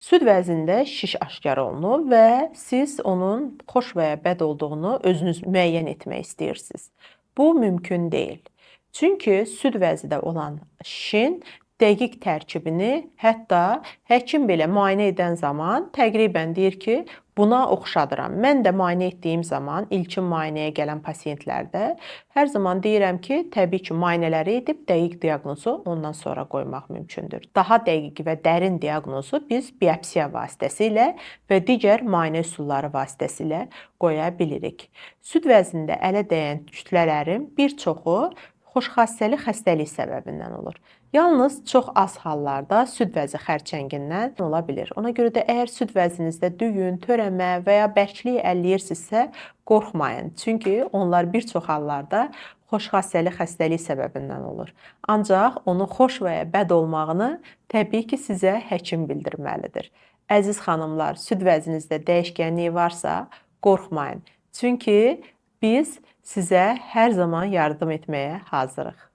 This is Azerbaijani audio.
Süd vəzində şiş aşkar olunub və siz onun xoş və ya bəd olduğunu özünüz müəyyən etmək istəyirsiniz. Bu mümkün deyil. Çünki süd vəzidə olan şişin dəqiq tərkibini hətta həkim belə müayinə edən zaman təqribən deyir ki, buna oxşadıram. Mən də müayinə etdiyim zaman ilkin müayinəyə gələn pasientlərdə hər zaman deyirəm ki, təbii ki, müayinələri edib dəqiq diaqnozu ondan sonra qoymaq mümkündür. Daha dəqiq və dərin diaqnozu biz biopsiya vasitəsilə və digər müayinə üsulları vasitəsilə qoya bilirik. Süd vəzində ələ dəyən kütlələrin bir çoxu xoşxassəli xəstəlik səbəbindən olur. Yalnız çox az hallarda süd vəzi xərçəngindən ola bilər. Ona görə də əgər süd vəzinizdə düyün, törəmə və ya bərklik əlləyirsinizsə, qorxmayın. Çünki onlar bir çox hallarda xoşxassəli xəstəlik səbəbindən olur. Ancaq onun xoş və ya bəd olmağını təbii ki, sizə həkim bildirməlidir. Əziz xanımlar, süd vəzinizdə dəyişkənlik varsa, qorxmayın. Çünki biz sizə hər zaman yardım etməyə hazırıq.